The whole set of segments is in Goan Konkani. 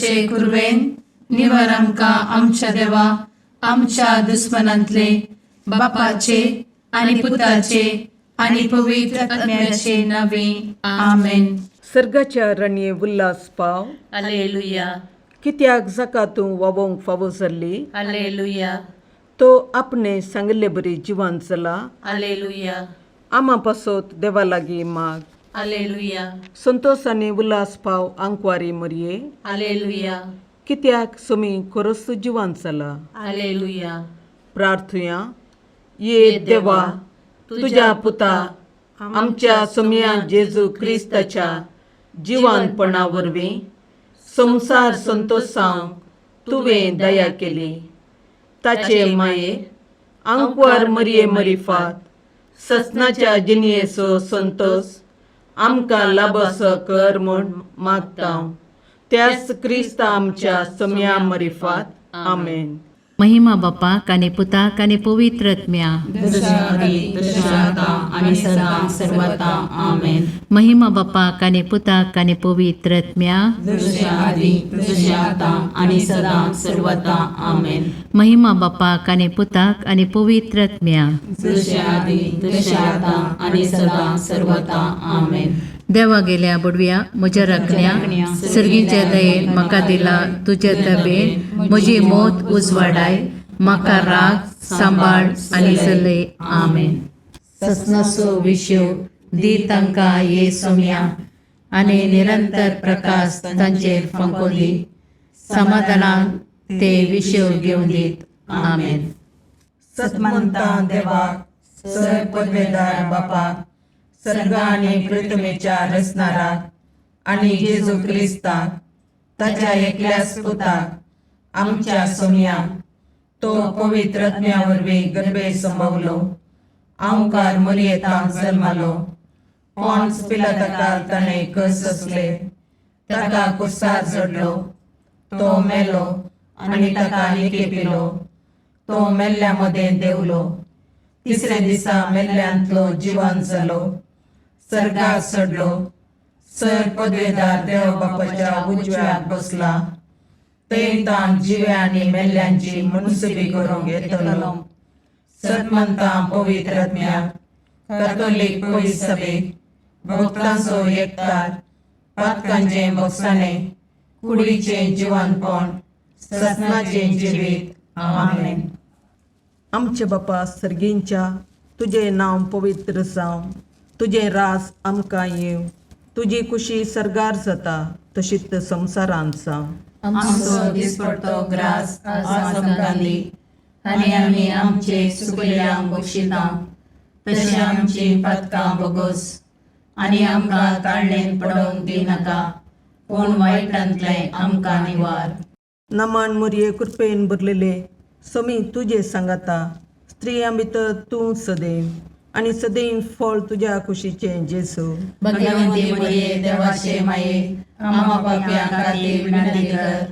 ताचे कुरवेन निवर आमकां आमच्या देवा आमच्या दुस्मनांतले बापाचे आनी पुताचे आनी पवित्र आत्म्याचे नावे आमेन. सर्गाच्या रणये उल्हास पाव. अलेलुया. कित्याक जाका तूं वावोंक फावो जाल्ली, अलेलुया. तो आपणे सांगिल्ले बरी जिवान जाला. अलेलुया. आमा पासत देवा लागीं माग. अलेलुया. संतोस आनी उल्हास पाव आंकवारी मरये. अलेलुया. कित्याक सोमी खरोच जिवान जाला. अलेलुया. प्रार्थुया. ये देवा, तुज्या पुता आमच्या सोमया जेजू क्रिस्ताच्या जिवानपणा वरवीं संवसार संतोसांक तुवें दया केली. ताचे माये आंकवार मरये मरिफात ससनाच्या जिणयेचो संतोस आमकां लाबसो कर म्हूण मागता, त्याच क्रिस्ता आमच्या सोमया मरिफात. आमेन. महिमा बापाक आनी पुताक आनी पवित्र आत्म्या. जशा आदी तशें आतां आनी सदां सर्वता. आमेन. महिमा बापाक आनी पुताक आनी पवित्र आत्म्या. जशें आदी तशें आतां आनी सदां सर्वता. आमेन. महिमा बापाक आनी पुताक आनी पवित्र आत्म्या. जशें आदी तशें आतां आनी सदां सर्वता. आमेन. देवा गेल्या बुडव्या म्हज्या राखण्या, सर्गीच्या दयेन म्हाका दिला तुज्या तबेन म्हजी मोत उजवाडाय, म्हाका राग सांबाळ आनी चलय. आमेन. ससनाचो विशय दी तांकां ये सोम्या आनी निरंतर प्रकाश तांचेर फांको दी, समाधानान ते विशय घेवन दीत. आमेन. सतमंता देवाक, सर पदवेदार बापाक, सर्ग आनी पृथ्वीच्या रचणाराक आनी जेजू क्रिस्ताक ताच्या एकल्याच पुताक आमच्या सोमयाक, तो पवित्र आत्म्या वरवीं गर्भे संभवलो, आंकार मरयेतांक जल्मालो, पॉन्स पिलाताकाल ताणें कस सोंसले, ताका कुर्सार जोडलो, तो मेलो आनी ताका निकेपिलो, तो मेल्ल्या मदें देंवलो, तिसऱ्या दिसा मेल्ल्यांतलो जिवन जालो, सर्गाक चडलो, सर पदवेदार देव बापाच्या उजव्याक बसला, थंय ताण जिव्या आनी मेल्ल्यांची मुनसुबी करूंक येतलो. सतमंता पवित्र आत्म्याक, कॅथोलीक पवित्र सभेक, भक्तांचो एकतार, पातकांचें भोगसाणें, कुडीचें जिवनपण, ससनाचें जिवीत. आमेन. आमचे बापा सर्गींच्या, तुजें नांव पवित्र जावं, तुजें रास आमकां येवं, तुजी कुशी सर्गार जाता तशीच संवसारांत जावं. आमचो दिसपडतो ग्रास आज आमकां दी आनी आमी आमचे सुकलेल्यांक बक्षिता तशें आमची पातकां बोगोस आनी आमकां ताळणेन पडोवंक दिनाका, पूण वायटांतलें आमकां निवार. नमान मुरये, कृपेन भरलेले, समी तुजे सांगाता, स्त्रियां भितर तूं सदैव आनी सदैव फळ तुज्या कुशीचें जेजू. भगवंती मरिये, देवाचे माये, आम्हा पाप्यां खातीर विनंती कर,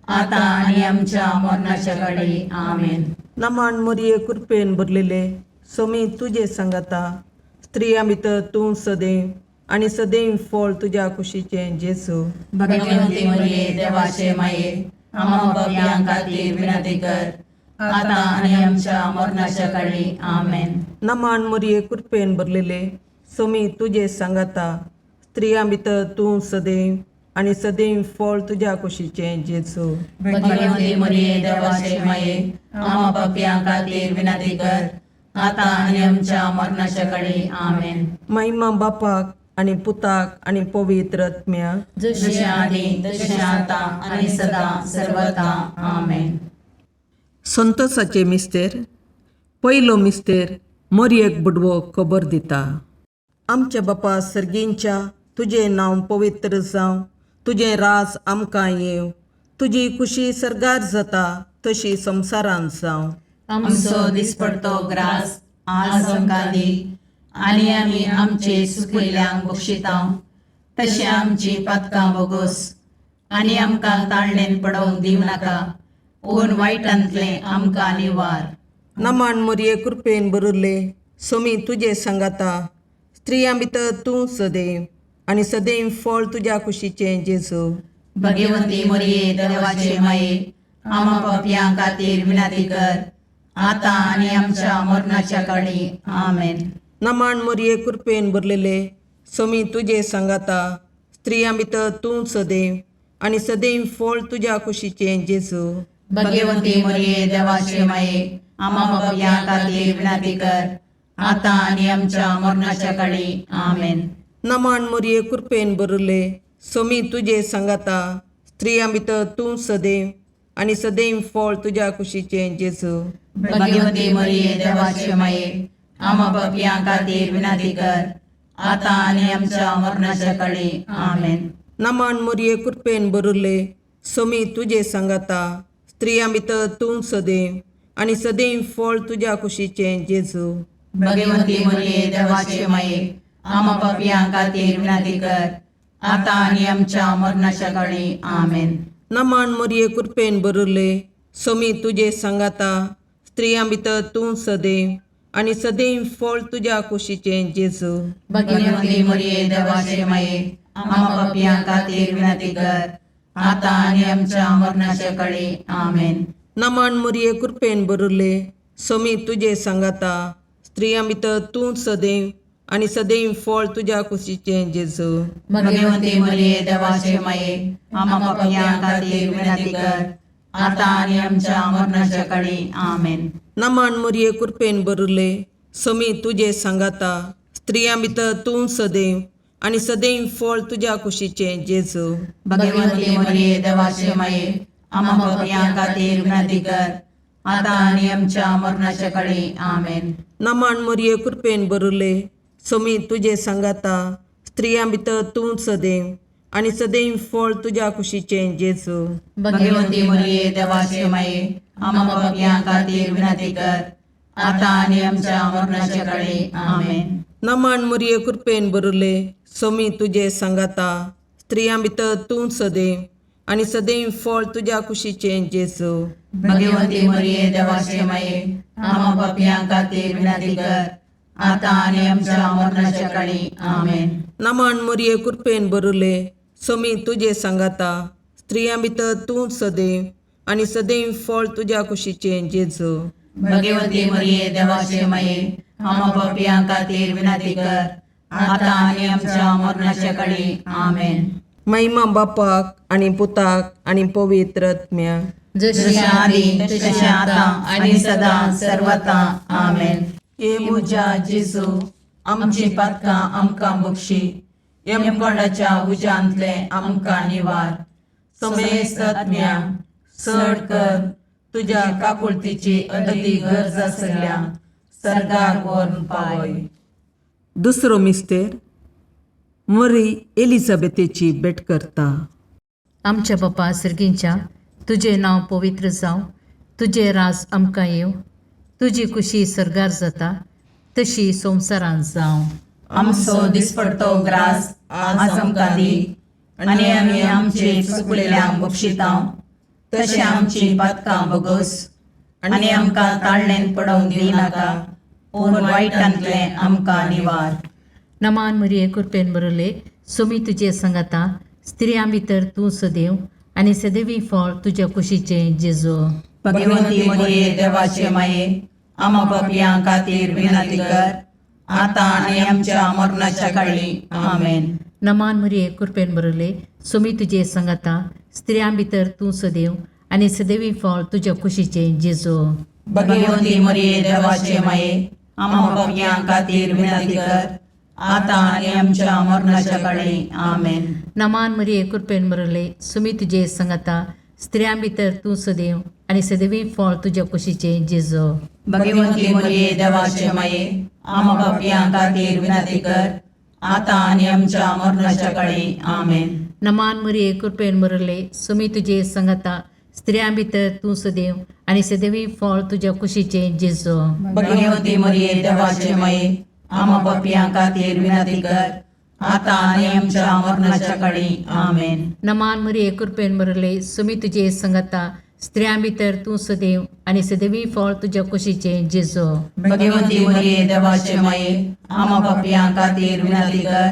आतां आनी आमच्या मरणाच्या घडी. आमेन. नमान मुरये, कृपेन भरलेले, समी तुजे सांगाता, स्त्रियां भितर तूं सदैव आनी सदैव फळ तुज्या कुशीचें जेजू. भगवंती मरिये, देवाचे माये, आम्हा पाप्यां खातीर विनंती कर, आतां आनी आमच्या मरणाच्या घडी. आमेन. नमान मुरये, कृपेन भरलेले, समी तुजे सांगाता, स्त्रियां भितर तूं सदैव आनी सदैव फळ तुज्या कुशीचें जेजू. भगवंती मरिये, देवाचे माये, आम्हा पाप्यां खातीर विनंती कर, आतां आनी आमच्या मरणाच्या घडी. आमेन. महिमा बापाक आनी पुताक आनी पवित्र आत्म्याक. जशें आदी तशें आतां आनी सदां सर्वता. आमेन. संतोषाचे मिस्तेर. पयलो मिस्तेर मोरयेक बुडवो खबर दिता. आमच्या बापा सर्गींच्या, तुजें नांव पवित्र जावं, तुजें राज आमकां येवं, तुजी कुशी सर्गार जाता तशी संवसारांत जावं. आमचो दिसपडतो ग्रास आज आमकां दी आनी आमी आमचे सुकयल्यांक बक्षिता तशें आमची पातकां बोगोस आनी आमकां ताळणेन पडोवंक दिवं नाका, पूण वायटांतलें आमकां निवार. नमान मोरये, कृपेन भरिल्ले, सोमी तुजे सांगाता, स्त्रियां भितर तूं सदैव आनी सदैव फळ तुज्या कुशीचें जेजू. भगवंती मोरये देवाचे माये, आमा पापयां खातीर विनंती कर, आतां आनी आमच्या मरणाच्या काळी. आमेन. नमाण मोरये, कृपेन भरलेले, समी तुजे सांगाता. स्त्रियां भितर तूं सदैव आनी सदैव फळ तुज्या कुशीचें जेजू. भगवंती मोरये देवाचे माये, आमा पापयां खातीर विनंती कर, आतां आनी आमच्या मरणाच्या काळी. आमेन. नमाण मोरये, कृपेन भरले, समी तुजे सांगाता. स्त्रियां भितर तूं सदैव आनी सदैव फळ तुज्या कुशीचें जेजू. भगवंती मोरये देवाचे माये, आमा पापयां खातीर विनंती कर, आतां आनी आमच्या मरणाच्या काळी. आमेन. नमाण मोरये, कृपेन भरले, समी तुजे सांगाता. स्त्रियां भितर तूं सदैव आनी सदैव फळ तुज्या कुशीचें जेजू. भगवंती मोरये देवाचे माये, आमा पापयां खातीर विनंती कर, आतां आनी आमच्या मरणाच्या काळी. आमेन. नमाण मोरये, कृपेन भरले, समी तुजे सांगाता. स्त्रियां भितर तूं सदैव आनी सदैव फळ तुज्या कुशीचें जेजू. भगवंती मोरये देवाचे माये, आमा पापयां खातीर विनंती कर, आतां आनी आमच्या मरणाच्या काळी. आमेन. नमाण मोरये, कृपेन भरले, समी तुजे सांगाता. स्त्रियां भितर तूं सदैव आनी सदैव फळ तुज्या कुशीचें जेजू. भगवंती मोरये देवाचे माये, आमा पापयां खातीर विनंती कर, आतां आनी आमच्या मरणाच्या काळी. आमेन. नमाण मोरये, कृपेन भरले, समी तुजे सांगाता. स्त्रियां भितर तूं सदैव आनी सदैव फळ तुज्या कुशीचें जेजू. भगवंती मोरये देवाचे माये, आमा पापयां खातीर विनंती कर, आतां आनी आमच्या मरणाच्या काळी. आमेन. नमाण मोरये, कृपेन भरले, समी तुजे सांगाता. स्त्रियां भितर तूं सदैव आनी सदैव फळ तुज्या कुशीचें जेजू. भगवंती मोरये देवाचे माये, आमा पापयां खातीर विनंती कर, आतां आनी आमच्या मरणाच्या काळी. आमेन. नमाण मोरये, कृपेन भरले, समी तुजे सांगाता. स्त्रियां भितर तूं सदैव आनी सदैव फळ तुज्या कुशीचें जेजू. भगवंती मोरये देवाचे माये, आमा पापयां खातीर विनंती कर, आतां आनी आमच्या मरणाच्या काळी. आमेन. नमाण मोरये, कृपेन भरले, समी तुजे सांगाता. स्त्रियां भितर तूं सदैव आनी सदैव फळ तुज्या कुशीचें जेजू. भगवंती मोरये देवाचे माये, आमा पापयां खातीर विनंती कर, आतां आनी आमच्या मरणाच्या काळी. आमेन. महिमा बापाक आनी पुताक आनी पवित्र आत्म्याक. जशी जशें आदी तशें आतां आनी सदां सर्वता. आमेन. हे म्हज्या जेजू, आमची पातकां आमकां बक्षी, यमकोंडाच्या उज्यांतले आमकां निवार, समेस्त आत्म्या चड कर तुज्या काकुळतीची अदी गरज आसल्या सर्गाक व्हरून पावय. दुसरो मिस्तेर मरी एलिझाबेथेची भेट करता. आमच्या बापा सर्गींच्या, तुजें नांव पवित्र जावं, तुजें राज आमकां येवं, तुजी खुशी सर्गार जाता तशी संवसारांत जावं. आमचो दिसपडतो ग्रास आज आमकां दी, आनी आमी आमचे चुकलेल्यांक बक्षितां तशें आमची पातकां बगोस, आनी आमकां ताळणेन पडोवंक दिनाका, पूण वायटांतलें आमकां निवार. नमान मरिये, कृपेन बरले, सुमी तुजे सांगाता. स्त्रियां भितर तूं सदैव आनी सदैवी फळ तुज्या कुशीचें जेजू. भगवंती मोरये देवाचे माये, आमा पापयां खातीर विनंती कर, आतां आनी आमच्या मरणाच्या काळी. आमेन. नमान मरिये, कृपेन बरले, सुमी तुजे सांगाता. स्त्रियां भितर तूं सदैव आनी सदैवी फळ तुज्या कुशीचें जेजू. भगवंती मोरये देवाचे माये, आमा पापयां खातीर विनंती कर, आतां आनी आमच्या मरणाच्या काळी. आमेन. नमान मरिये, कृपेन बरले, सुमी तुजे सांगाता. स्त्रियां भितर तूं सदैव आनी सदैवी फळ तुज्या कुशीचें जेजू. भगवंती मोरये देवाचे माये, आमा पापयां खातीर विनंती कर, आतां आनी आमच्या मरणाच्या काळी. आमेन. नमान मरिये, कृपेन बरले, सुमी तुजे सांगाता. स्त्रियां भितर तूं सदैव आनी सदैवी फळ तुज्या कुशीचें जेजू. भगवंती मोरये देवाचे माये, आमा पापयां खातीर विनंती कर, आतां आनी आमच्या मरणाच्या काळी. आमेन. नमान मरिये, कृपेन बरले, सुमी तुजे सांगाता. स्त्रियां भितर तूं सदैव आनी सदैवी फळ तुज्या कुशीचें जेजू. भगवंती मोरये देवाचे माये, आमा पापयां खातीर विनंती कर,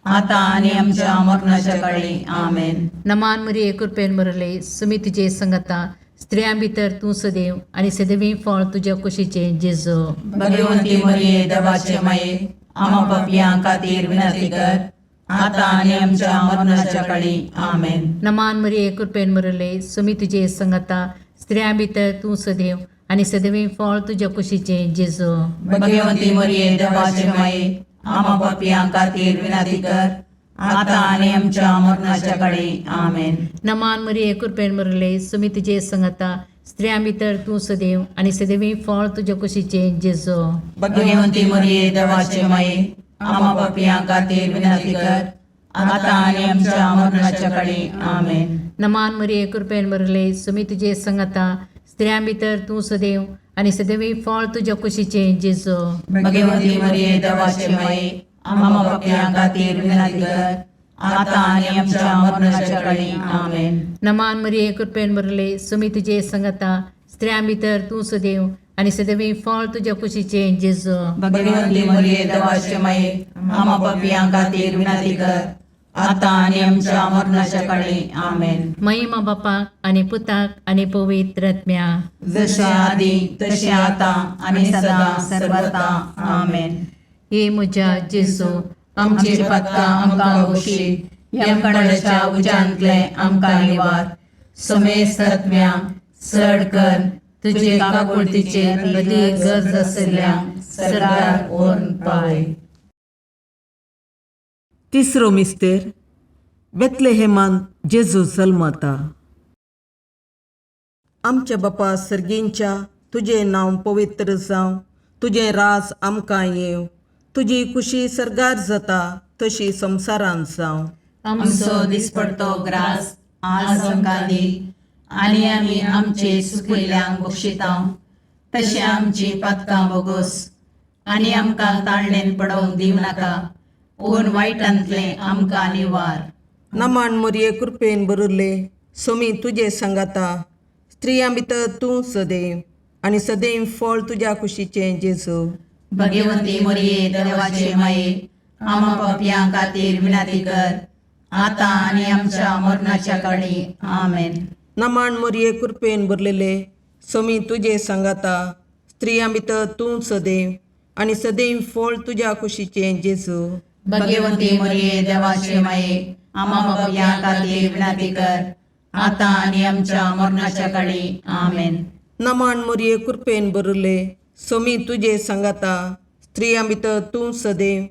आतां आनी आमच्या मरणाच्या काळी. आमेन. नमान मरिये कृपेन भरले, सुमी तुजे संगता, स्त्रियां भितर तूं सदैव आनी सदैवी फळ तुज्या कुशीचें जेजू. भगवंती मरिये देवाचे माये, आमा पापयां खातीर विनंती कर, आतां आनी आमच्या मरणाच्या काळी. आमेन. नमान मरिये कृपेन भरले, सुमी तुजे संगता, स्त्रियां भितर तूं सदैव आनी सदैवी फळ तुज्या कुशीचें जेजू. भगवंती मरिये देवाचे माये, आमा पापयां खातीर विनंती कर, आतां आनी आमच्या मरणाच्या काळी. आमेन. नमान मरिये कृपेन भरले, सुमी तुजे संगता, स्त्रियां भितर तूं सदैव आनी सदैवी फळ तुज्या कुशीचें जेजू. भगवंती मरिये देवाचे माये, आमा पापयां खातीर विनंती कर, आतां आनी आमच्या मरणाच्या काळी. आमेन. नमान मरिये कृपेन भरले, सुमी तुजे संगता, स्त्रियां भितर तूं सदैव आनी सदैवी फळ तुज्या कुशीचें जेजू. भगवंती मरिये देवाचे माये, आमा पापयां खातीर विनंती कर, आतां आनी आमच्या मरणाच्या काळी. आमेन. नमान मरिये कृपेन भरले, सुमी तुजे संगता, स्त्रियां भितर तूं सदैव आनी सदैवी फळ तुज्या कुशीचें जेजू. भगवंती मरिये देवाचे माये, आमा पापयां खातीर विनंती कर, आतां आनी आमच्या मरणाच्या काळी. आमेन. महिमा बापाक आनी पुताक आनी पवित्र आत्म्या. जशें आदी तशें आतां आनी सदां सर्वता. आमेन. हे म्हज्या जेजू, आमची पातकां आमकां बक्षी, यमकणाच्या उज्यांतले आमकां निवार, समेस्त आत्म्या चड कर तुजे काकुळतीचे अदीक गरज आशिल्ल्या सरकार व्हरून पावय. तिसरो मिस्तेर बेतलेहेमान जेजू जल्मता. आमच्या बापा सर्गींच्या, तुजें नांव पवित्र जावं, तुजें राज आमकां येवं, तुजी खुशी सर्गार जाता तशी संवसारांत जावं. आमचो दिसपडतो ग्रास आज आमकां दी, आनी आमी आमचे सुकिल्ल्यांक बक्षिता तशें आमची पातकां बोगोस, आनी आमकां ताळणेन पडोवंक दिवं नाका, पूण वायटांतलें आमकां निवार. नमान मरिये कृपेन भरिल्ले, सोमी तुजे सांगाता, स्त्रियां भितर तूं सदैव आनी सदैव फळ तुज्या कुशीचें जेजू. भगवंती मरिये देवाचे माये, आमा पापयां खातीर विनंती कर, आतां आनी आमच्या मरणाच्या काळी. आमेन. नमान मरिये कृपेन भरलेले, सोमी तुजे सांगाता, स्त्रियां भितर तूं सदैव आनी सदैव फळ तुज्या कुशीचें जेजू. भगवंती मरिये देवाचे माये, आमा पापयां खातीर विनंती कर, आतां आनी आमच्या मरणाच्या काळी. आमेन. नमान मरिये कृपेन भरिल्ले, सोमी तुजे सांगाता, स्त्रियां भितर तूं सदैव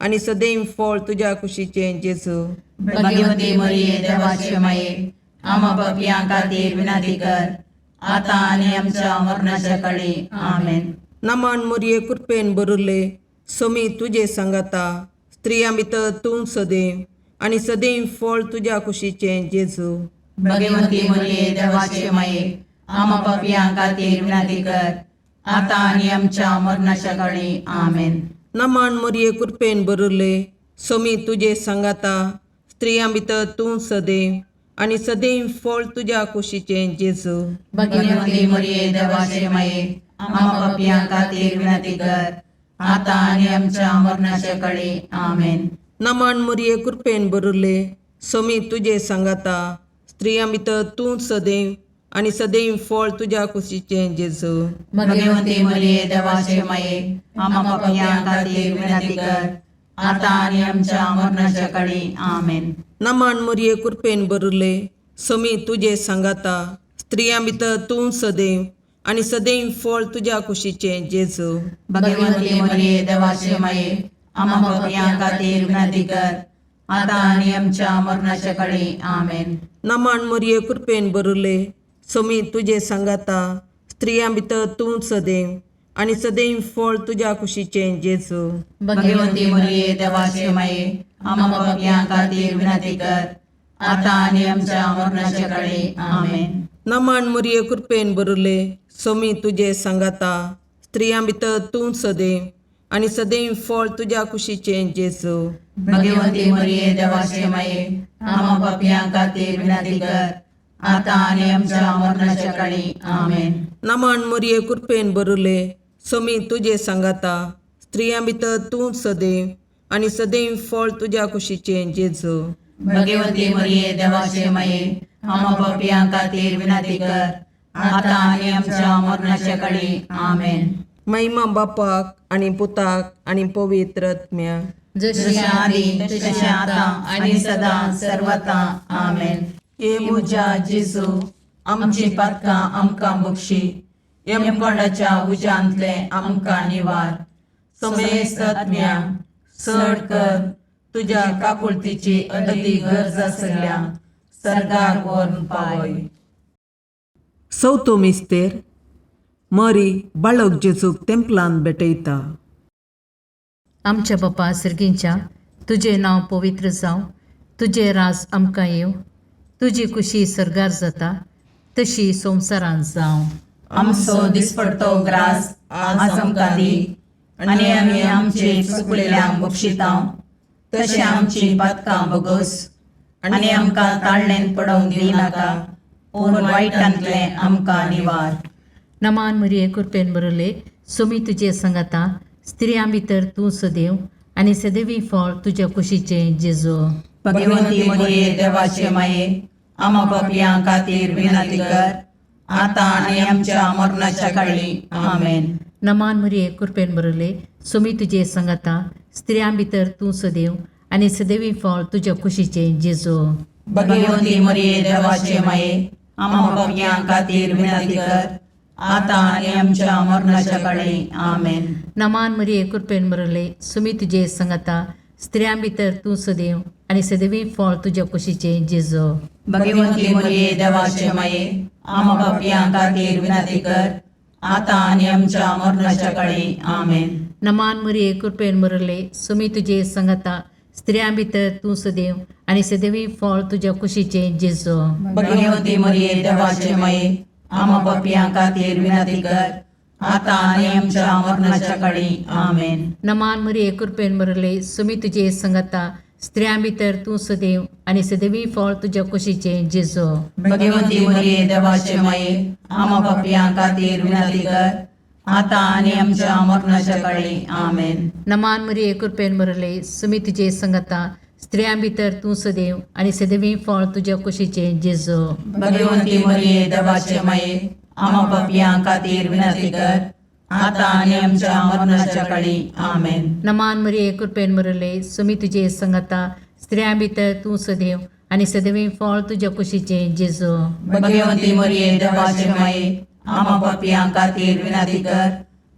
आनी सदैव फळ तुज्या कुशीचें जेजू. भगवंती मरिये देवाचे माये, आमा पापयां खातीर विनंती कर, आतां आनी आमच्या मरणाच्या काळी. आमेन. नमान मरिये कृपेन भरिल्ले, सोमी तुजे सांगाता, स्त्रियां भितर तूं सदैव आनी सदैव फळ तुज्या कुशीचें जेजू. भगवंती मरिये देवाचे माये, आमा पापयां खातीर विनंती कर, आतां आनी आमच्या मरणाच्या काळी. आमेन. नमान मरिये कृपेन भरिल्ले, सोमी तुजे सांगाता, स्त्रियां भितर तूं सदैव आनी सदैव फळ तुज्या कुशीचें जेजू. भगवंती मरिये देवाचे माये, आमा पापयां खातीर विनंती कर, आतां आनी आमच्या मरणाच्या काळी. आमेन. नमान मरिये कृपेन भरिल्ले, सोमी तुजे सांगाता, स्त्रियां भितर तूं सदैव आनी सदैव फळ तुज्या कुशीचें जेजू. भगवंती मरिये देवाचे माये, आमा पापयां खातीर विनंती कर, आतां आनी आमच्या मरणाच्या काळी. आमेन. नमान मरिये कृपेन भरिल्ले, सोमी तुजे सांगाता, स्त्रियां भितर तूं सदैव आनी सदैव फळ तुज्या कुशीचें जेजू. भगवंती मरिये देवाचे माये, आमा पापयां खातीर विनंती कर, आतां आनी आमच्या मरणाच्या काळी. आमेन. नमान मरिये कृपेन भरिल्ले, सोमी तुजे सांगाता, स्त्रियां भितर तूं सदैव आनी सदैव फळ तुज्या कुशीचें जेजू. भगवंती मरिये देवाचे माये, आमा पापयां खातीर विनंती कर, आतां आनी आमच्या मरणाच्या काळी. आमेन. नमान मरिये कृपेन भरिल्ले, सोमी तुजे सांगाता, स्त्रियां भितर तूं सदैव आनी सदैव फळ तुज्या कुशीचें जेजू. भगवंती मरिये देवाचे माये, आमा पापयां खातीर विनंती कर, आतां आनी आमच्या मरणाच्या काळी. आमेन. नमान मरिये कृपेन भरिल्ले, सोमी तुजे सांगाता, स्त्रियां भितर तूं सदैव आनी सदैव फळ तुज्या कुशीचें जेजू. भगवती मरिये देवाचे माये, आम्हा पापयां खातीर विनंती कर, आतां आनी आमच्या मरणाच्या काळी. आमेन. महिमा बापाक आनी पुताक आनी पवित्र आत्म्याक. जशी जशें आदी तशें आतां आनी सदां सर्वता. आमेन. हे म्हज्या जेजू, आमची पातकां आमकां बक्षी, यमकोंडाच्या उज्यांतले आमकां निवार, समेस्त आत्म्या चड कर तुज्या काकुळतीची अदती गरज आसल्या सर्गाक व्हरून पावय. चवथो मिस्तेर मरी बाळक जेजूक तेंपलान भेटयता. आमच्या बापा सर्गींच्या, तुजें नांव पवित्र जावं, तुजें राज आमकां येवं, तुजी खुशी सर्गार जाता तशी संवसारांत जावं. आमचो दिसपडतो ग्रास आज आमकां दी, आनी आमी आमचे चुकलेल्यांक बक्षितांव तशें आमची पातकां बगस, आनी आमकां ताळणेन पडोवंक दिवं नाका, पूण वायटांतलें आमकां निवार. नमान मरिये, कृपेन बरले, सुमी तुजे संगता, स्त्रियां भितर तूं सदैव आनी सदैवी फळ तुज्या कुशीचें जेजू. भगवंती मरिये देवाचे माये, आमा पापयां खातीर विनंती कर, आतां आनी आमच्या मरणाच्या काळी. आमेन. नमान मरिये, कृपेन बरले, सुमी तुजे संगता, स्त्रियां भितर तूं सदैव आनी सदैवी फळ तुज्या कुशीचें जेजू. भगवंती मरिये देवाचे माये, आमा पापयां खातीर विनंती कर, आतां आनी आमच्या मरणाच्या काळी. आमेन. नमान मरिये, कृपेन बरले, सुमी तुजे संगता, स्त्रियां भितर तूं सदैव आनी सदैवी फळ तुज्या कुशीचें जेजू. भगवंती मरिये देवाचे माये, आमा पापयां खातीर विनंती कर, आतां आनी आमच्या मरणाच्या काळी. आमेन. नमान मरिये, कृपेन बरले, सुमी तुजे संगता, स्त्रियां भितर तूं सदैव आनी सदैवी फळ तुज्या कुशीचें जेजू. भगवंती मरिये देवाचे माये, आमा पापयां खातीर विनंती कर, आतां आनी आमच्या मरणाच्या काळी. आमेन. नमान मरिये, कृपेन बरले, सुमी तुजे संगता, स्त्रियां भितर तूं सदैव आनी सदैवी फळ तुज्या कुशीचें जेजू. भगवंती मरिये देवाचे माये, आमा पापयां खातीर विनंती कर, आतां आनी आमच्या मरणाच्या काळी. आमेन. नमान मरिये, कृपेन बरले, सुमी तुजे संगता, स्त्रियां भितर तूं सदैव आनी सदैवी फळ तुज्या कुशीचें जेजू. भगवंती मरिये देवाचे माये, आमा पापयां खातीर विनंती कर, आतां आनी आमच्या मरणाच्या काळी. आमेन. नमान मरिये, कृपेन बरले, सुमी तुजे संगता, स्त्रियां भितर तूं सदैव आनी सदैवी फळ तुज्या कुशीचें जेजू. भगवंती मरिये देवाचे माये, आमा पापयां खातीर विनंती कर,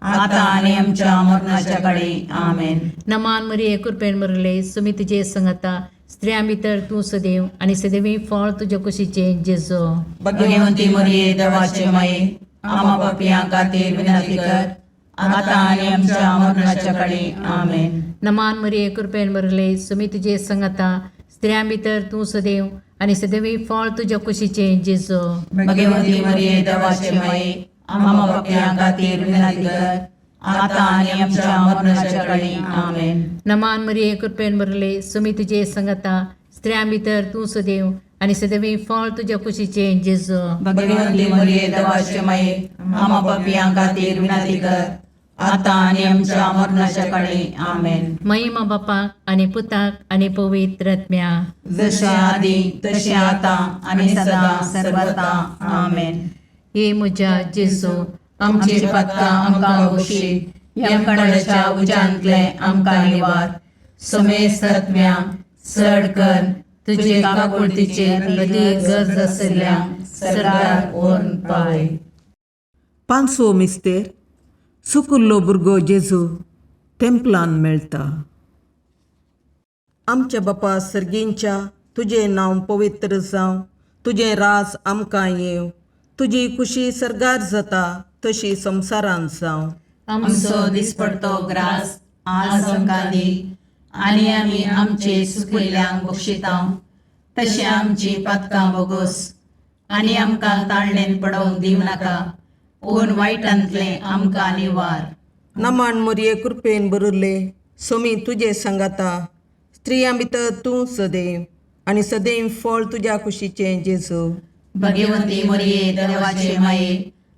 आतां आनी आमच्या मरणाच्या काळी. आमेन. नमान मरिये, कृपेन बरले, सुमी तुजे संगता, स्त्रियां भितर तूं सदैव आनी सदैवी फळ तुज्या कुशीचें जेजू. भगवंती मरिये देवाचे माये, आमा पापयां खातीर विनंती कर, आतां आनी आमच्या मरणाच्या काळी. आमेन. नमान मरिये, कृपेन बरले, सुमी तुजे संगता, स्त्रियां भितर तूं सदैव आनी सदैवी फळ तुज्या कुशीचें जेजू. भगवंती मरिये देवाचे माये, आमा पापयां खातीर विनंती कर, आतां आनी आमच्या मरणाच्या काळी. आमेन. नमान मरिये, कृपेन बरले, सुमी तुजे संगता, स्त्रियां भितर तूं सदैव आनी सदैवी फळ तुज्या कुशीचें जेजू. भगवंती मरिये देवाचे माये, आमा पापयां खातीर विनंती कर, आतां आनी आमच्या मरणाच्या काळी. आमेन. महिमा बापाक आनी पुताक आनी पवित्र आत्म्याक. जशें आदी तशें आतां आनी सदां सर्वता. आमेन. हे म्हज्या जेजू, आमची पातकां आमकां बक्षी, यमकणाच्या उज्यांतले आमकां निवार, समेस्त आत्म्या चड कर तुजे काकुळतीचे अदीक गरज आशिल्ल्या सर्गाक व्हरून पावय. पांचवो मिस्तेर सुकुल्लो भुरगो जेजू तेंपलान मेळटा. आमच्या बापा सर्गींच्या, तुजें नांव पवित्र जावं, तुजें राज आमकां येवं, तुजी खुशी सर्गार जाता तशी संवसारांत जावं. आमचो दिसपडतो ग्रास आज आमकां दी, आनी आमी आमचे सुकिल्ल्यांक बक्षितांव तशें आमची पातकां बोगोस, आनी आमकां ताळणेन पडोवंक दिवं नाका, पूण वायटांतलें आमकां निवार. नमान मोरये, कृपेन बरुल्ले, सोमी तुजे सांगाता, स्त्रियां भितर तूं सदैव आनी सदैव फळ तुज्या कुशीचें जेजू. भगवंती मरिये देवाचे माये,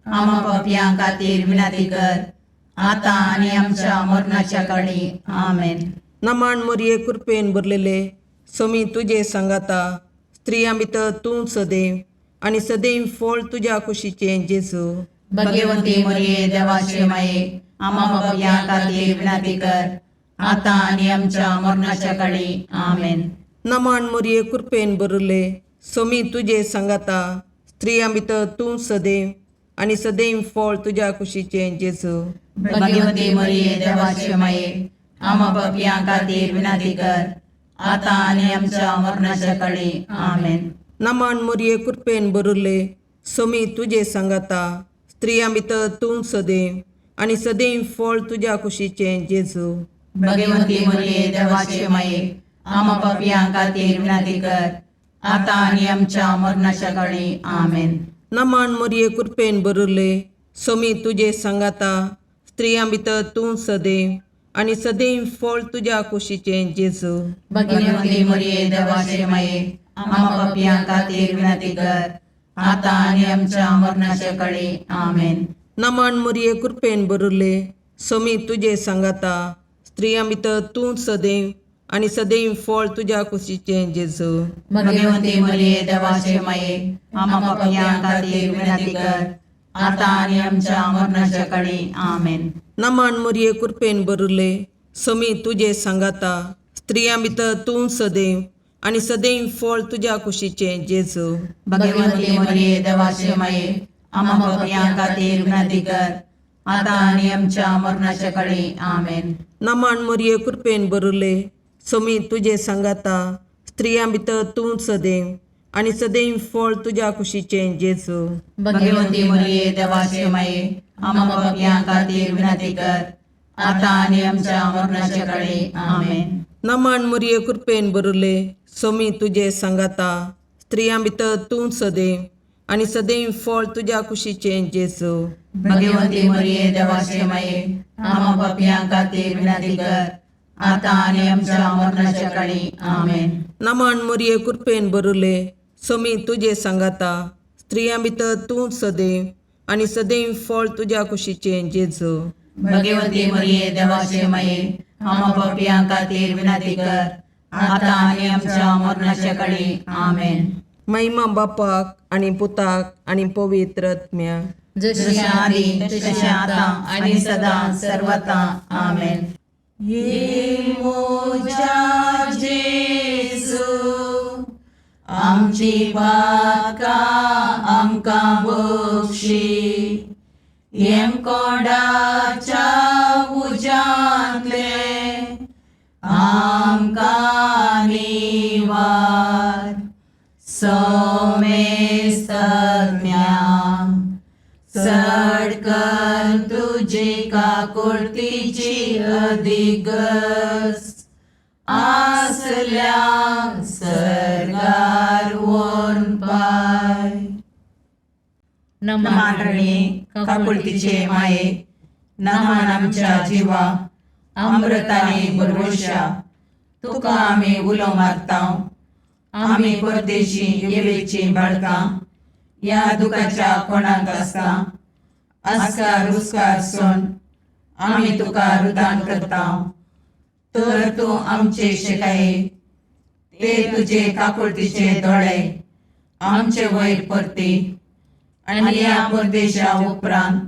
आमा पापयां खातीर विनंती कर, आतां आनी आमच्या मरणाच्या काळी. आमेन. नमाण मोरये कृपेन भरलेले समी तुजे सांगाता स्त्रियां भितर तूं सदैव आनी सदैव फळ तुज्या कुशीचें जेजू. भगवती मरिये देवाचे माये, आम्हा पापयां खातीर विनंती कर, आता आनी आमच्या मरणाच्या काळी. आमेन. नमाण मोरये कृपेन भरले समी तुजे सांगाता स्त्रियां भितर तूं सदैव आनी सदैव फळ तुज्या कुशीचें जेजू. भगवती मरिये देवाचे माये, आम्हा पापयां खातीर विनंती कर, आता आनी आमच्या मरणाच्या काळी. आमेन. नमाण मोरये कृपेन भरले समी तुजे सांगाता स्त्रियां भितर तूं सदैव आनी सदैव फळ तुज्या कुशीचें जेजू. भगवती मरिये देवाचे माये, आम्हा पापयां खातीर विनंती कर, आता आनी आमच्या मरणाच्या काळी. आमेन. नमाण मोरये कृपेन भरले समी तुजे सांगाता स्त्रियां भितर तूं सदैव आनी सदैव फळ तुज्या कुशीचें जेजू. भगवती मरिये देवाचे माये, आम्हा पापयां खातीर विनंती कर, आता आनी आमच्या मरणाच्या काळी. आमेन. नमाण मोरये कृपेन भरले समी तुजे सांगाता स्त्रियां भितर तूं सदैव आनी सदैव फळ तुज्या कुशीचें जेजू. भगवती मरिये देवाचे माये, आम्हा पापयां खातीर विनंती कर, आता आनी आमच्या मरणाच्या काळी. आमेन. नमाण मोरये कृपेन भरले समी तुजे सांगाता स्त्रियां भितर तूं सदैव आनी सदैव फळ तुज्या कुशीचें जेजू. भगवती मरिये देवाचे माये, आम्हा पापयां खातीर विनंती कर, आता आनी आमच्या मरणाच्या काळी. आमेन. नमाण मोरये कृपेन भरले समी तुजे सांगाता स्त्रियां भितर तूं सदैव आनी सदैव फळ तुज्या कुशीचें जेजू. भगवती मरिये देवाचे माये, आम्हा पापयां खातीर विनंती कर, आता आनी आमच्या मरणाच्या काळी. आमेन. नमाण मोरये कृपेन भरले समी तुजे सांगाता स्त्रियां भितर तूं सदैव आनी सदैव फळ तुज्या कुशीचें जेजू. भगवती मरिये देवाचे माये, आम्हा पापयां खातीर विनंती कर, आता आनी आमच्या मरणाच्या काळी. आमेन. नमाण मोरये कृपेन भरले समी तुजे सांगाता स्त्रियां भितर तूं सदैव आनी सदैव फळ तुज्या कुशीचें जेजू. भगवती मरिये देवाचे माये, आम्हा पापयां खातीर विनंती कर, आता आनी आमच्या मरणाच्या काळी. आमेन. महिमा बापाक आनी पुताक आनी पवित्र आत्म्याक. जशी जशें आदी तशें आतां आनी सदां सर्वता. आमेन. ये मोजा जेजू, आमची पातकां आमकां बक्षी, येमकोंडाच्या उज्यांतले आमकां निवार, सोमेस्तज्ञा चड कर तुजी काकुळतीची अधिगस आसल्या सर्गार व्हरून पाय. नमान रणी काकुळतीचे माये, नमान आमच्या जिवा अमृताने भरवशा, तुका आमी उलो मारता. आमी परदेशी येवेची बाळकां ह्या दुखाच्या कोणाक आसता आस्कार उस्कार सोन आमी तुका रुदान करता, तर तूं आमचे शिकाये ते तुजे काकुळतीचे दोळे आमचे वयर परती आनी ह्या परदेशा उपरांत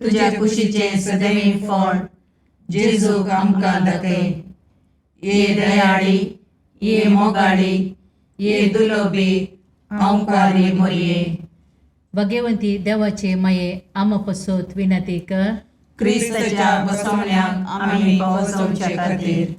तुज्या कुशीचें सदैव फळ जेजूक आमकां दाखय. ये दयाळी, ये मोगाळी, ये दुलोबी अंकारी मोरये. भगवंती देवाचे माये, आम्हा पसत विनंती कर. क्रिस्ताच्या बसवण्याक आमी पावसवचे खातीर.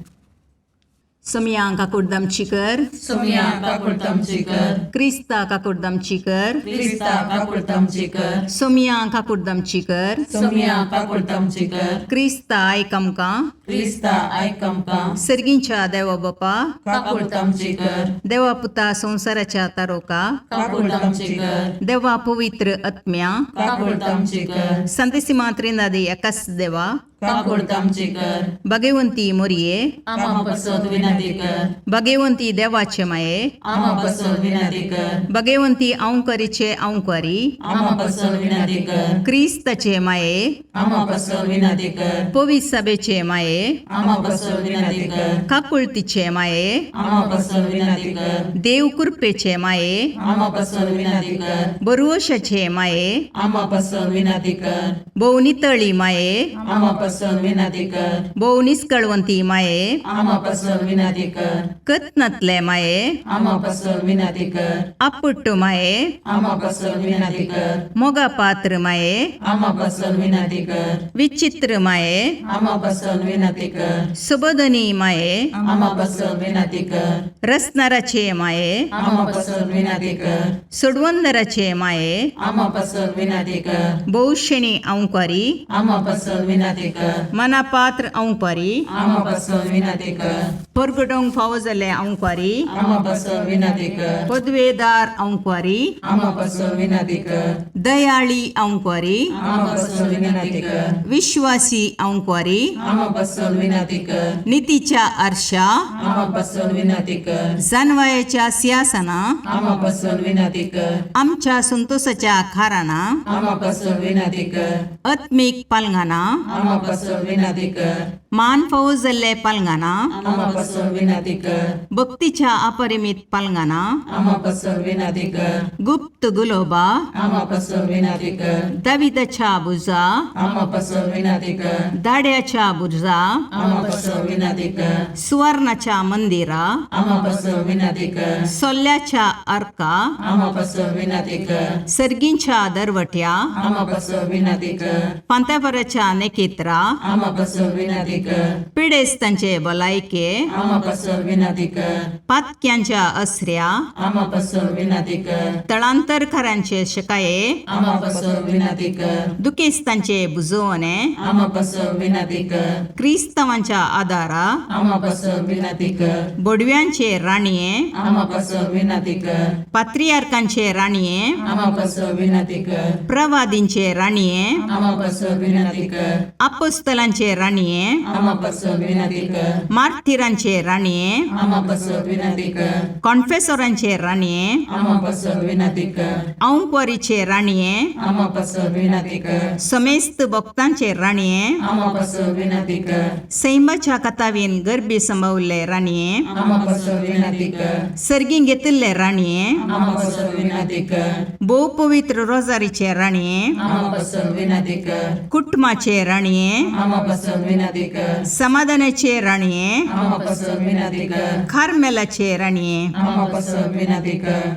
सोमया काकुडदामची कर. सोमया काकुळतामची कर. क्रिस्ता काकुडदामची कर. क्रिस्ता काकुळतामची कर. सोमया काकुडदामची कर. सोमया काकुळतामची कर. क्रिस्ता आयक आमकां. क्रिस्ता आयक आमकां. सर्गींच्या देवा बापा, काकुळतामची कर. देवा पुता संवसाराच्या तारोका, काकुळतामची कर. देवा पवित्र आत्म्या, काकुळतामची कर. संतेसी मात्रेंदादी एकाच देवा, काकुळट आमची कर. भगवंती मोरये, आमा पासत विनंती कर. भगवंती देवाचे माये, आमा पासत विनंती कर. भगवंती अंकरीचे अंकरी, आमा पासत विनंती कर. क्रिस्ताचे माये, आमा पासत विनंती कर. पवित्र सभेचे माये, आमा पासत विनंती कर. काकुळतीचे माये, आमा पासत विनंती कर. देव कृपेचे माये, आमा पासत विनंती कर. बरवशाचे माये, आमा पासत विनंती कर. भोव नितळी माये, आमा पासत विनंती कर. भोव निस्कळवंती माये, आमा पासत विनंती कर. कत्नातले माये, आमा पासत विनंती कर. आपुट्ट माये, आमा पासत विनंती कर. मोगा पात्र माये, आमा पासत विनंती कर. विचित्र माये, आमा पासत विनंती कर. सुबोधनी माये, आमा पासत विनंती कर. रसनाराचे माये, आमा पासत विनंती कर. सोडवंदराचे माये, आमा पासत विनंती कर. भोवशेणी अंकारी, आमा पासत विनंती कर. मनापात्र अंकारी, आमा पासत विनंती कर. परगटोंक फावो जाल्ले अंकारी, आमा पासत विनंती कर. पदवेदार अंकारी, आमा पासत विनंती कर. दयाळी अंकारी, आमा पासत विनंती कर. विश्वासी अंकारी, आमा पासत विनंती कर. नितीच्या आरशा, आमा पासत विनंती कर. जानवायाच्या सिंहासना, आमा पासत विनंती कर. आमच्या संतोषाच्या खाराना, आमा पासत विनंती कर. आत्मीक पालंगाना, आमा पासत विनंती कर. मान फावो जाल्ले पालंगाना, आमा पासत विनंती कर. भक्तीच्या अपरिमित पालंगाना, आमा पासत विनंती कर. गुप्त गुलोबा, आमा पासत विनंती कर. दाविदाच्या बुजा, आमा पासत विनंती कर. दाड्याच्या बुर्जा, आमा पासत विनंती कर. सुवर्णाच्या मंदिरा, आमा पासत विनंती कर. सोल्ल्याच्या अर्का, आमा पासत विनंती कर. सर्गींच्या दरवट्या, आमा पासत विनंती कर. पांतापराच्या नेकेत्रा, आमा पासत विनंती कर. पिडेस्तांचे भलायके, आमा पासत विनंती कर. पातक्यांच्या असऱ्या, आमा पासत विनंती कर. तळांतरकारांचे शकाये, आमा पासत विनंती कर. दुखेस्तांचे बुजवणे, आमा पासत विनंती कर. क्रिस्तांवांच्या आदारा, आमा पासत विनंती कर. बोडव्यांचे राणये, आमा पासत विनंती कर. पात्रियार्कांचे राणये, आमा पासत विनंती कर. प्रवादींचे राणये, आमा पासत विनंती कर. अपोस्तलांचे राणये, आमा पासत विनंती कर. मार्थिरांचे राणये, आमा पासत विनंती कर. कॉन्फेसोरांचे राणये, आमा पासत विनंती कर. औंकवारीचे राणये, आमा पासत विनंती कर. समेस्त भक्तांचे राणये, आमा पासत विनंती कर. सैमाच्या कथावीन गर्भी संभवल्ले राणये, आमा पासत विनंती कर. सर्गीं घेतिल्ले राणये, आमा पासत विनंती कर. भोव पवित्र रोजारीचे राणये, आमा पासत विनंती कर. कुटुंबाचे राणये, आमा पासत विनंती कर. समाधानाचे राणये, आमा पासत विनंती कर. कार्मेलाचे राणये, आमा पासत विनंती कर.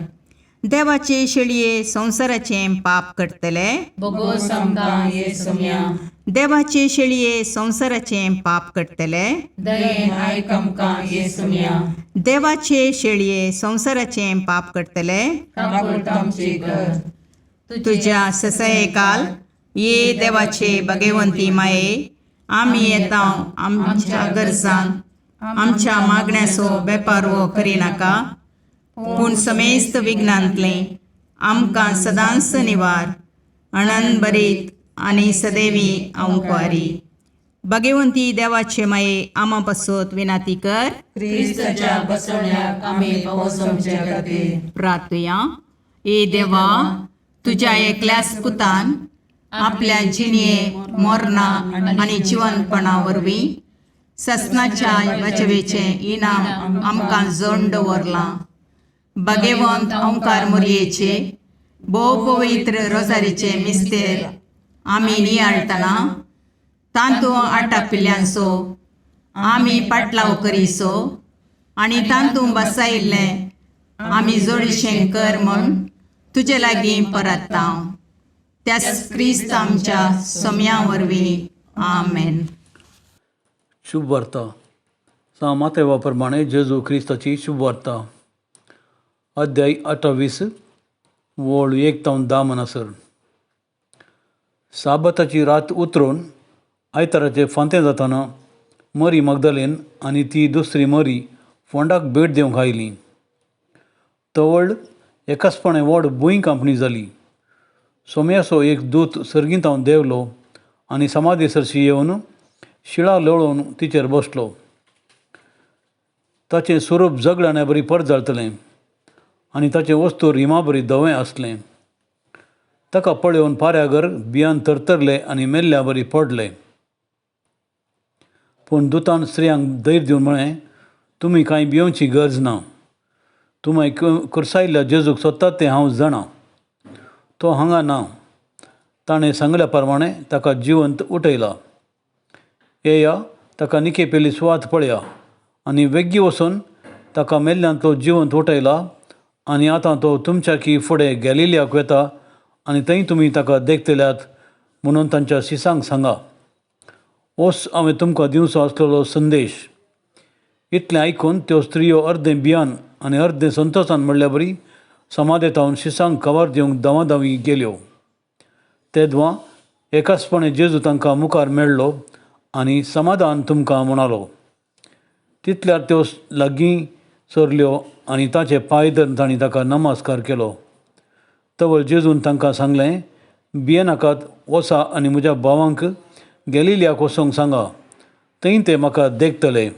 देवाचे शेळये संवसाराचें पाप करतले, बोगोस आमकां ये सोम्या. देवाचे शेळये संवसाराचें पाप करतले, दयेन आयक आमकां ये सोम्या. देवाचे शेळये संवसाराचें पाप करतले, काकुळट आमची कर. तुज्या ससयकाल ये देवाचे भगवंती माये, आमी येता आमच्या गरजांक आमच्या मागण्याचो बेपारवो करिनाका, पूण समेस्त विघ्नांतलें आमकां सदांच निवार अणनबरीत आनी सदैवी अंकवारी. भगवंती देवाचे माये आमा पासत विनाती कर. क्रिस्ताच्या बसवण्याक आमी पावस आमच्या खातीर. प्रार्थुया. ए देवा, तुज्या एकल्याच पुतान आपल्या जिणये मोरना आनी जिवनपणा वरवीं ससनाच्या वाचवेचें इनाम आमकां जण दवरलां. भगवंत ओंकार मोरयेचे भोव पवित्र रोजारीचे मिस्तेर आमी नियाळटना तांतू आटापिल्ल्यांचो आमी पाटलाव करीसो आनी तांतू बसायिल्लें आमी जोडीशें कर म्हूण तुजे लागीं परत्ता, त्याच क्रिस्त आमच्या सोम्या वरवीं. आमेन. शुभ वार्ता. सांत मातेवा प्रमाणे जेजू क्रिस्ताची शुभ वार्ता. अध्याय 28 वळ 1 तावन 10 म्हणसर. साबताची रात उतरून आयताराचे फांतें जातना मरी मगदलेन आनी ती दुसरी मरी फोंडाक भेट दिवंक आयली. तवळ एकासपणे व्हड भूंय कांपणी जाली. सोम्याचो एक दूत सर्गींत हांव देंवलो आनी समाधी सरशी येवन शिळा लोळोवन तिचेर बसलो. ताचें स्वरूप जगडाण्या बरी परजळतलें आनी ताचें वस्तूर हिमा बरी धवें आसलें. ताका पळोवन पाऱ्यागर भियान थरथरले आनी मेल्ल्या बरी पडले. पूण दुतान स्त्रियांक धैर्य दिवन म्हळें, तुमी कांय भियोवची गरज ना. तुमी कुर्सायल्ल्या जेजूक सोदतात तें हांव जाणा. तो हांगा ना. ताणें सांगल्या प्रमाणें ताका जिवंत उठयला. येया, ताका निकेपेली सुवात पळया आनी वेग्गी वचून ताका मेल्ल्यांतलो जिवंत उठयला आनी आतां तो तुमच्या की फुडें गॅलिलियाक वता आनी थंय तुमी ताका देखतल्यात म्हणून तांच्या शिसांक सांगा. ओस हांवें तुमकां दिवचो आसलेलो संदेश. इतलें आयकून त्यो स्त्रियो अर्दें भियान आनी अर्दें संतोशान म्हणल्या बरी समाधेतावन शिसांक खबर दिवंक धांवाधांवी गेल्यो. तेदवां एकासपणे जेजू तांकां मुखार मेळ्ळो आनी समाधान तुमकां म्हणालो. तितल्यार त्यो लागीं सरल्यो आनी ताचे पांय धरून तांणी ताका नमस्कार केलो. तवळ जेजून तांकां सांगलें, भियेनाकात, वचा आनी म्हज्या भावांक गॅलिलियाक वचोंक सांगा, थंय ते म्हाका देखतले.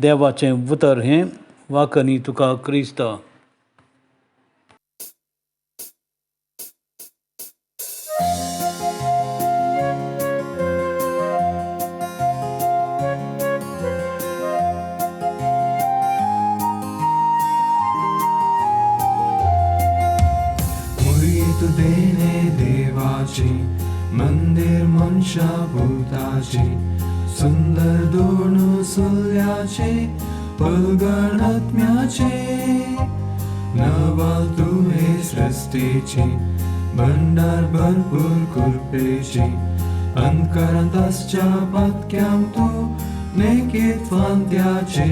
देवाचें उतर हें. वाकनी तुका क्रिस्ता. तू देणे देवाची मंदिर मनशा भूताची सुंदर दोन सुल्याचे पलगण आत्म्याचे नवाल तू हे सृष्टीची भंडार भरपूर कृपेची अंतकरांत आसच्या पातक्यांक तूं नेकीत फांत्याचे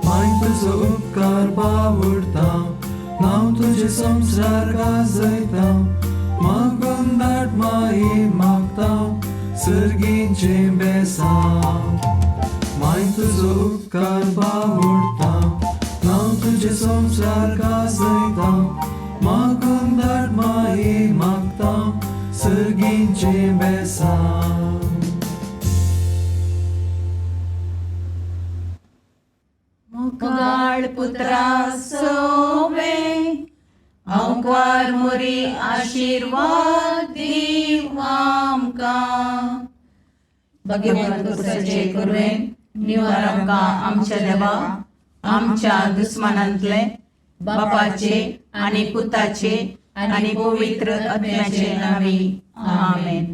माय तुजो उपकार बावडता नांव तुजें संवसार गाजयता मागून धाड माई मागता सर्गीचें बेसांव माय तुजो उपकार बावडता नांव तुजें संवसार गाजयता मागून धाड माई मागता सर्गीचें बेसांव. मोगाळ पुत्रा सोवे अंकार मोरी आशिर्वाद दीव आमकां. भगवंत कुसाचे कुरवेन निवार आमकां आमच्या देवा आमच्या दुस्मानांतले बापाचे आनी पुताचे आनी पवित्र आत्म्याचे नांवी. आमेन.